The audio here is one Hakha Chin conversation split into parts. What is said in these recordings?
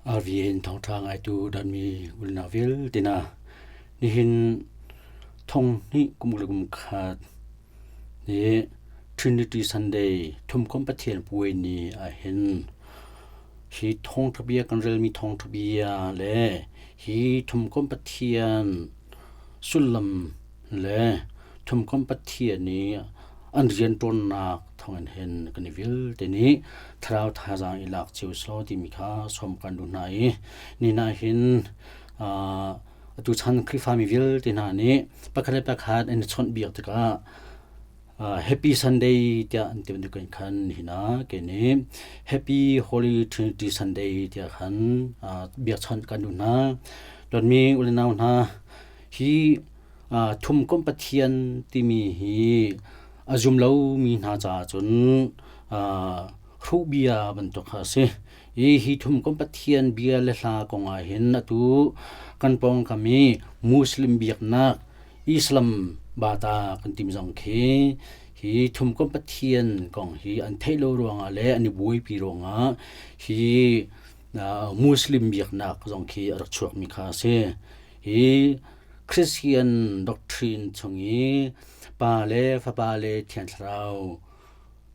RVN thawngṭha ngaitu dawtmi unau vialte hna, nihin thong hnih kum le kum khat ni Trinity Sunday Thumkomh Pathian puai ni ahhin hi thawngṭha bia kan relmi thawngṭha bia le hi Thumkomh Pathian sullam le Thumkomh Pathian i an rianṭuannak thawngin hin kan i vialte nih thlarau thazaang i lak cio selaw timi kha sawm kan duh hna i nihin ah hin atu chan Khrihfami vialte hna nih pakhat le pakhat an i chawnhbiak tikah Happy Sunday tiah an ti bantukin khan nihin ah kei nih Happy Holy Trinity Sunday tiah khan biakchawnh kan duh hna. Dawtmi u le nau hna, hi Thumkomh Pathian timi hi a zum lomi hna caah cun hruh bia bantuk kha a si. Hi hi Thumkomh Pathian bia le hla kong ah hin atu kan pawngkam i Muslim biaknak Islam bata kan tim zong khi hi Thumkomh Pathian kong hi an theih lo ruangah le an i buaipi ruangah hi Muslim biaknak zong khi a rak chuakmi kha a si. Hi Christian doctrine chung i Pa le Fapa le Thiang Thlarau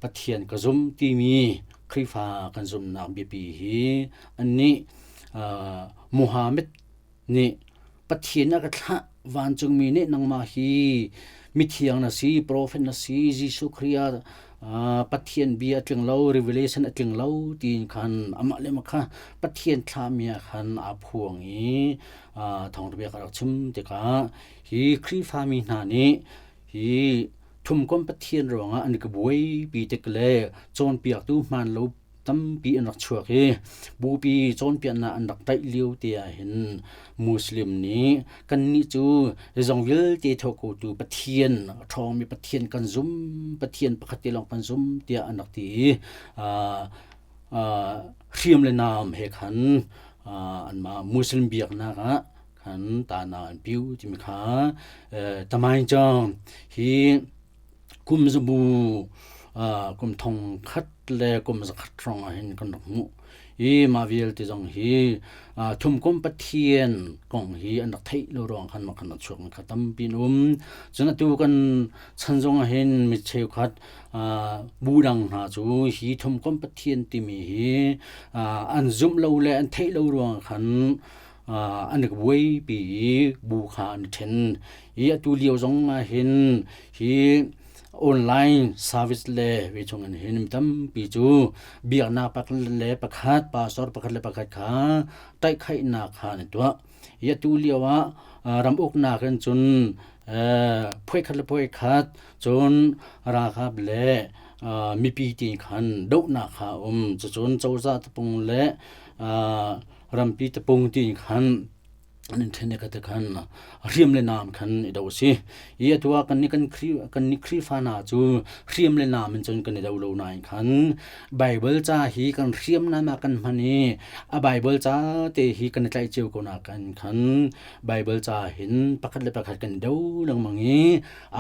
Pathian ka zum timi Khrihfa kan zumhnak biapi hi annih Muhammad nih Pathian a ka thlah vancungmi nih nangmah hi mithiang na si, prophet na si, Jesuh Khrih ah Pathian bia a tling lo, revelation a tling lo tiin khan amah le mah kha Pathian thlahmi ah khan aa phuang i thawngṭha bia ka rak chim tikah hi Khrihfami hna nih hi thumkomh Pathian ruangah an ka buaipi tik le cawnpiaktu hmaan lo tampi an rak chuak i bupi cawnpiaknak an rak tlaih lio te ah hin Muslim nih kannih cu zeizong vialte tho kotu Pathian a ṭhawngmi Pathian kan zum Pathian pakhat te lawng kan zum tiah an rak ti i hriam le naam he khan anmah Muslim biaknak ah khan tana an piu timi kha tamain cang hi kum zabu kum thong khat le kum zakhat hrawng ah hin kan rak hmuh i mah vialte zong hi thumkom pathian kong hi an rak theih lo ruang khan mah khan a chuak mi kha tampi an um cun atu kan chan zong ah hin mi cheukhat bu dang hna cu hi thumkom pathian timi hi an zumh lo le an theih lo ruang khan an i buaipi i bu kha an i ṭhen. Hi atu lio zong ah hin hi online service le vi chung in hin mi tampi cu biaknak pakhat le pakhat pastor pakhat le pakhat kha taihkhaihnak kha an i tuah. Hi atu lio ah ram uknak in cun phuaikhat le phuaikhat cun ralkap le mipi ti khan dohnak kha a um. Cucun cozah tapung le rampi tapung ti khan an in ṭhen i khan hriam le naam khan i do a si. I atu ah kan nih kan Khri kan nih Khrihfa hna cu hriam le naam in cun kan i do lo nain khan Baibal ca hi kan hriamnam ah kan hman i a Baibal ca te hi kan i tlaih cio ko nakin khan Baibal ca hin pakhat le pakhat kan i do lengmang i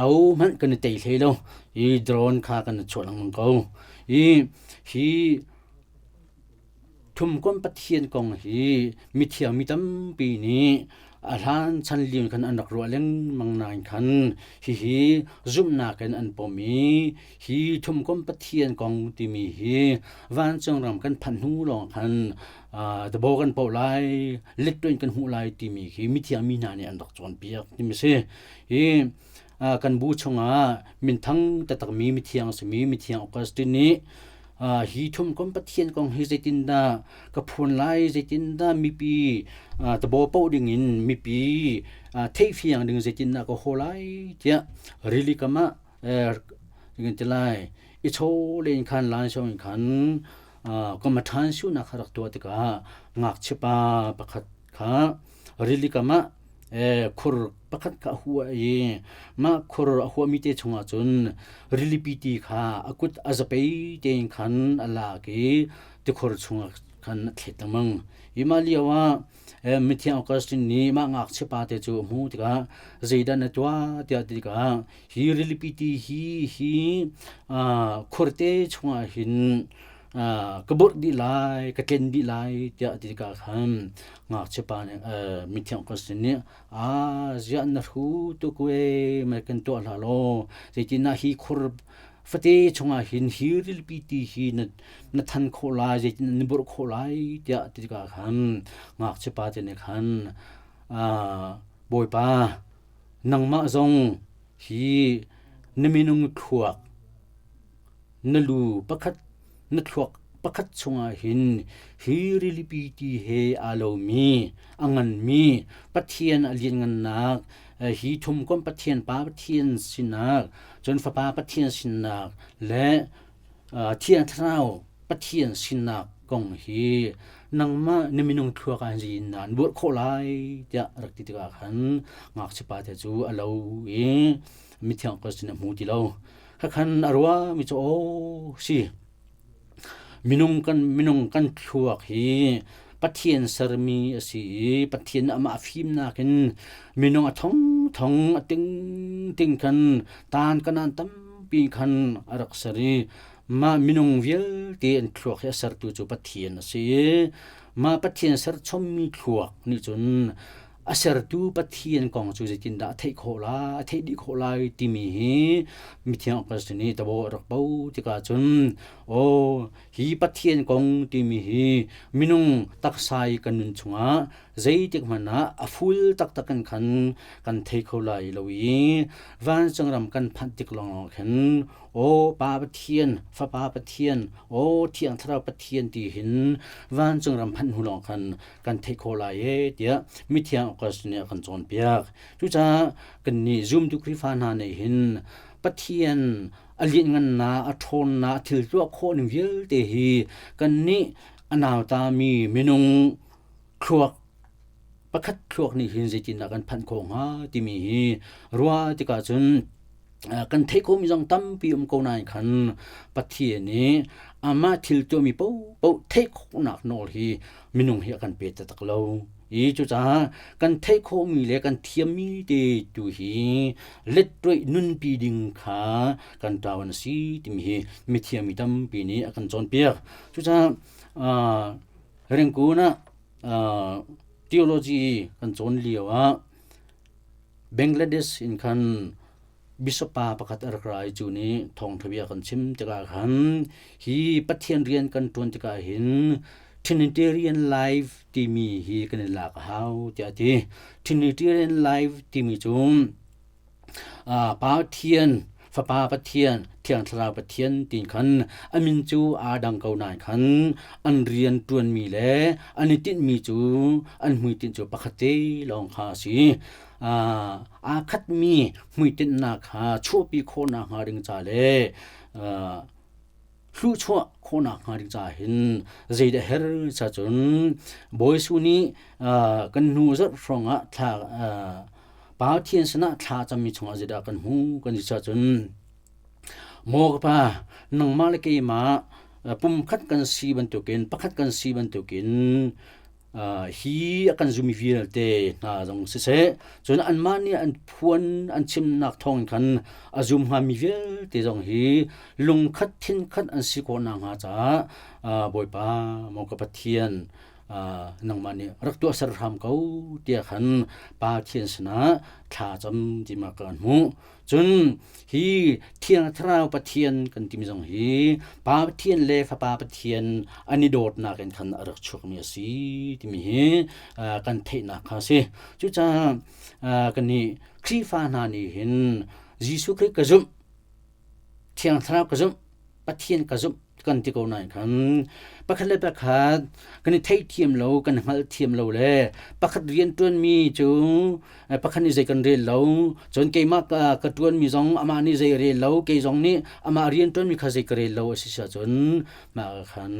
ahohmanh kan i tei hlei lo. I drone kha kan i chuah lengmang ko. I hi Thumkomh Pathian kong hi mithiang mi tampi nih a hlan chan lio in khan an rak ruah lengmang nain khan hihi zumhnak in an pom i hi thumkomh Pathian kong timi hi vancung ram kan phanh hnu lawng khan dabo kan poh lai, littuin kan hmuh lai timi khi mithiang mi hna nih an rak cawnpiak timi si. Hi kan bu chungah minthang taktakmi mithiang a simi mithiang Augustine nih hi thumkom Pathian kong hi zeitindah ka phuan lai zeitindah mipi tabaw paoh dingin mipi theihfiang ding zeitindah ka haw lai tiah rili kam ah ti lai i chaw len khan lan song khan kamaṭhan sunak kha rak tuah tikah ngakchia pa pakhat kha rili kam ah khur pakhat kha a huah i mah khur a huahmi te chungah cun rilipi ti kha a kut a zapei tein khan a lak i tikhor chungah khan a thlet lengmang. Hi mah lio ah Mithiang Augustine nih mah ngakchia pa te cu a hmuh tikah zeidah na tuah tiah ti tikah hi rilipi ti hi hi khurte chungah hin. Ka burh dih lai, ka tlen dih lai tiah a ti tikah khan ngakchia pa nih mithiang Augustine nih aa ziah na hru tuk we mei kan tuah hlah law zeitinah hi khur fate chungah hin hi rilpi ti hi na than khawh lai zeitin na burh khawh lai tiah ti tikah khan ngakchia pa te nih khan Bawipa nangmah zong hi na minung thluak Na lu pakhat na thluak pakhat chungah hin hi rilipi ti he aa lomi a nganmi Pathian a lianngannak hi thumkomh Pathian Pa Pathian sinak cun Fapa Pathian sinak le Thiang Thlarau Pathian sinak kong hi nangmah na minung thluak ah hin na buat khawh lai tiah rak ti tikah khan ngakchia pa te cu a lo i mithiang Augustine a hmu ti lo. Khakhan a ruahmi cu aw si. Minung kan minung kan thluak hi Pathian sermi a si i Pathian amah fimnak in minung a thongthong a tingting khan tan kanan tampi khan a rak ser i mah minung vialte an thluak hi a sertu cu Pathian a si i mah Pathian serchommi thluak nih cun a sertu Pathian kong cu zeitindah a theih khawh lai, a theih dih khawh lai timi hi mithiang Augustine nih tabo a rak bo tikah cun aw hi Pathian kong timi hi minung taksa i kan nun chungah zeitik hmanh ah a full taktak in khan kan thei kho lai lo i vancung ram kan phanh tik lawnglawng khin aw Pa Pathian Fapa Pathian aw Thiang Thlarau Pathian ti hin vancung ram phanh hnu lawng khan kan theih khawh lai e tiah mithiang Augustine nih a kan cawnpiak. Cucaah kannih zumtu Khrihfa hna nih hin Pathian a lianhngannak, a ṭhawnnak, a thil tuah khawh ning vialte hi kannih a nautami minung thluak pakhat thluak nih hin zeitindah kan phanh khawh hnga timi hi ruah tikah cun kan theih khawhmi zong tampi um ko nain khan Pathian nih amah thil tuahmi paohpaoh theih khawhnak nawl hi minung hi a kan pe taktak lo. I cucaah kan theih khawhmi le kan thiammi te tu hi letṭoih nunpi ding kha kan ṭawan a si timi hi mithiam mi tampi nih a kan cawnpiak. Cucaah Ringkun ah theology kan cawn lio ah Bangladesh in khan bishop pa pakhat a rak ra i cu nih thawngṭha bia kan chim tikah khan hi Pathian rian kan ṭuan tikah hin Trinitarian life timi hi kan i lak a hau tiah a ti. Trinitarian life timi cu Pathian, Fapa Pathian, Thiang Thlarau Pathian ti khan a min cu aa dang ko nain khan an rian ṭuanmi le an i tinhmi cu an hmuitinh cu pakhat te lawng kha a si. Aa khatmi hmuitinhnak kha chuahpi khawhnak hnga ding ca le hluhchuah khawhnak hnga ding caah hin zeidah her cha cun Bawi Jesuh nih kan hnu zarh hrawng ah thla Pathian sinah thla cammi chungah zeidah kan hmu kan ti cun maw ka pa nangmah le keimah pumkhat kan si bantukin pakhat kan si bantukin hi a kan zumi vialte hna zong siseh cun anmah nih an phuan an chimnak thawng khan a zum hngami vialte zong hi lungkhat thinkhat an si khawh nakhnga caah Bawipa maw ka Pathian nangmah nih rak tuahser hram ko tiah khan Pathian sinah thla cam ti ma kan hmuh. Cun hi Thiang Thlarau Pathian kan timi zong hi Pa Pathian le Fapa Pathian an i dawtnak in khan a rak chuakmi a si timi hi kan theihnak kha a si. Cucaah kannih Khrihfa hna nih hin Jesuh Khrih ka zumh, Thiang Thlarau ka zumh, Pathian ka zumh kan ti ko nain khan pakhat le pakhat kan i theihthiam lo kan hngalhthiam lo le pakhat rian ṭuanmi cu pakhat nih zei kan rel lo cun keimah ka, ka ṭuanmi zong amah nih zei rel lo kei zong nih amah rian ṭuanmi kha zei ka rel lo a si ahcun mah khan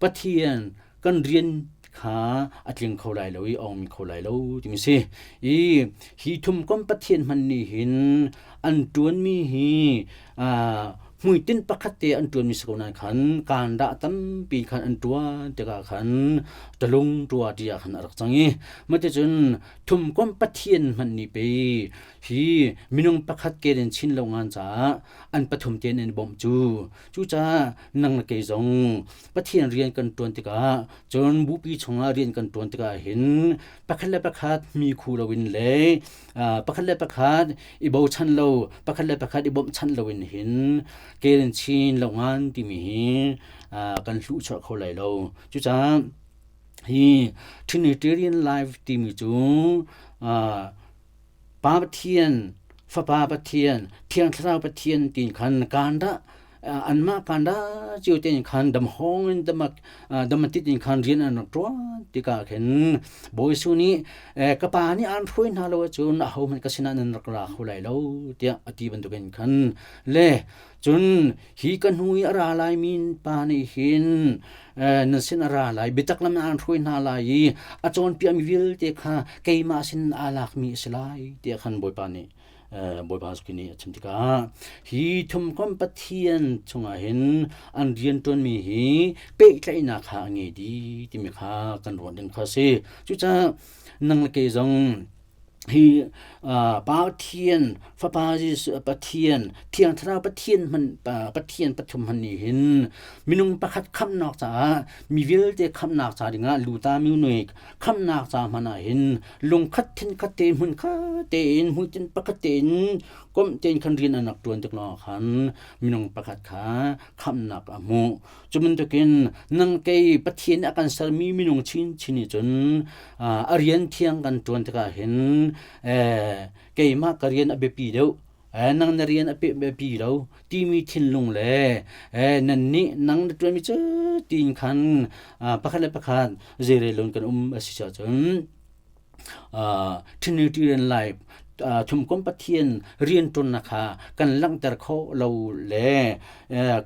Pathian kan rian kha a tling kho lai lo i ong kho lai lo timi si i hi thumkom Pathian hman nih hin an ṭuanmi hi hmuitinh pakhat te an ṭuanmi si ko nain khan kandah tampi khan an ṭuan tikah khan ṭalung ṭua ti ah khan a rak cang i maticun thumkom Pathian hmanh nih pei. Hi minung pakhat ke in chin lo ngan caah an pathum tein an i bawmh cu. Cucaah nang le kei zong Pathian rian kan ṭuan tikah cun bupi chungah rian kan ṭuan tikah hin pakhat le pakhat mi khu loin le pakhat le pakhat i bochan lo, pakhat le pakhat i bawmhchanh loin hin ke in chin lo ngan timi hi kan hluhchuah kho lai lo. Cucaah hi Trinitarian life timi cu Pa Pathian, Fapa Pathian, Thiang Thlarau Pathian tiin khan kaan dah anmah kaan dah cio tein khan damhawng in damatit in khan rian an rak ṭuan tikah khin Bawi Jesuh nih ka pa nih aan hruai hna lo ahcun ahohmanh ka sinah nan rak ra kho lai lo tiah a ti bantukin khan le cun hi ka hnu i a ra laimi pa nih hin nan sin a ra lai, biatak lam aan hruai hna lai i a cawnpiakmi vialte kha keimah sin aa lakmi a si lai tiah khan Bawipa nih Bawipa Jesuh nih a chim tikah hi thumkomh Pathian chungah hin an rianṭuanmi hi pehtlaihnak kha a ngei dih timi kha kan ruah ding kha a si. Cucaah nang le kei zong hi Pathian Fapa Jesuh Pathian Thiang Thlarau Pathian hman Pathian pathum hman nih hin minung pakhat khamhnak caah mi vialte khamhnak ca dingah luta mi khamhnak ca hmanh ah hin lungkhat thinkhat tein hmunkhat tein hmuitinh pakhat tein komh tein khan rian an rak ṭuan tik lawngah khan minung pakhat kha khamhnak a hmuh. Cu bantukin nang kei Pathian a kan sermi minung chinchin nih cun a rian thiang kan ṭuan tikah hin keimah ka rian a biapi deuh, nang na rian a biapi lo timi thinlung le nannih nang na ṭuanmi cu tiin khan pakhat le pakhat zeirel kan um a si ahcun Trinitarian life thumkom Pathian rianṭuannak kha kan langhter khawh lo le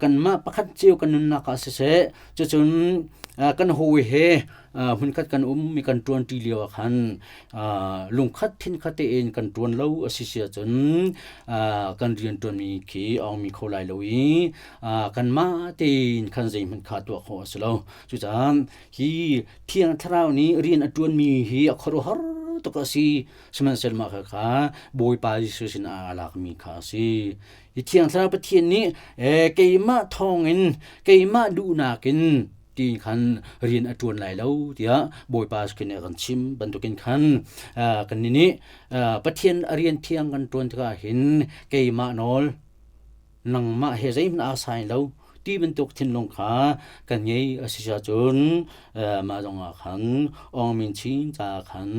kanmah pakhat cio kan nunnak ah siseh, cucun kan hawi he hmunkhat kan um mi kan ṭuanṭi lio ah khan lungkhat thinkhat tein kan ṭuan lo a si si ahcun kan rianṭuanmi khi a ong mi kho lai lo i kanmah tein khan zeihmanh kha tuah khawh a si lo. Cucaah hi Thiang Thlarau nih rian a ṭuanmi hi a khuaruahhar tuk a si. Sihmanhsehlaw mah kha Bawipa Jesuh sinah aa lakmi kha a si. Hi Thiang Thlarau Pathian nih keimah thawngin, keimah duhnak in tiin khan rian a ṭuan lai lo tiah Bawipa Jesuh nih a kan chim bantukin khan kannih nih Pathian a rian thiang kan ṭuan tikah hin keimah nawl nangmah he zeihmanh aa sai lo ti bantuk thinlung kha kan ngei a si ahcun mah zongah khan awngmin chin caah khan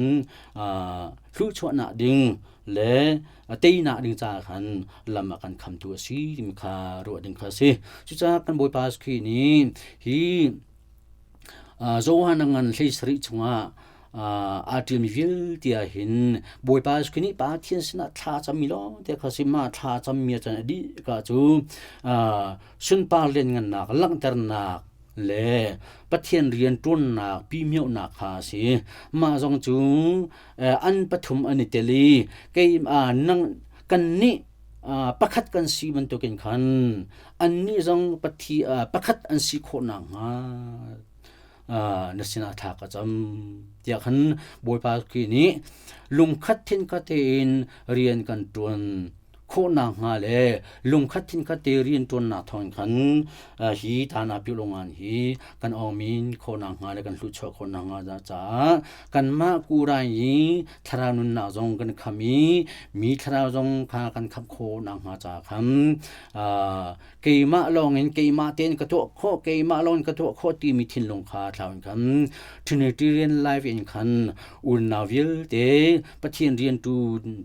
hluhchuahnak ding le teinak ding caah khan lam a kan khamtu a si timi kha ruah ding kha a si. Cucaah kan Bawipa Jesuh Khrih nih hi Johan a ngan 17 chungah aa ṭialmi vialte ah hin Bawipa Jesuh Khrih nih Pathian sinah thla cammi lawngte kha si mah thla cammi ah cun a dih ka cu sunpar lianngannak langhternak le Pathian rian ṭuannak pimiohnak kha a si. Mah zong cu an pathum an i tel i kei nang kannih pakhat kan si bantukin khan annih zong pakhat an si khawh nakhnga na sinah thla ka cam tiah khan Bawipa Khrih nih lungkhat thinkhat tein rian kan ṭuan khawh nakhnga le lungkhat thinkhat te rian ṭuannak thawngin khan hi tana piulungan hi kan awngmin khawh nakhnga le kan hluhchuah khawh nakhnga caah kanmah kurai i thlarau nunnak zong kan kham i mi thlarau zong kha kan khamh khawh nakhnga caah khan keimah lawngin keimah tein ka tuah khawh, keimah lawngin ka tuah khawh timi thinlung kha thlau in khan Trinitarian life in khan unau vialte Pathian riantu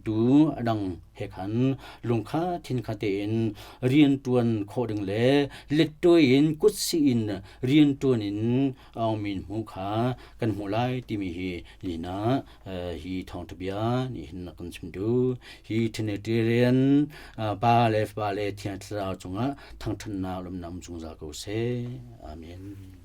tu a dang he khan lungkha thinkha tein riantuan khawh ding le lettuai in kutsih in riantuan in aungmin hmu kha kan hmuh lai timi hi nihin ah hi thawngṭha bia nih hin a kan chim duh. Hi Trinitarian Pa le Fapa le Thiang Thlarau cungah thangṭhatnak lawmhnak um zungzal ko seh. Amen.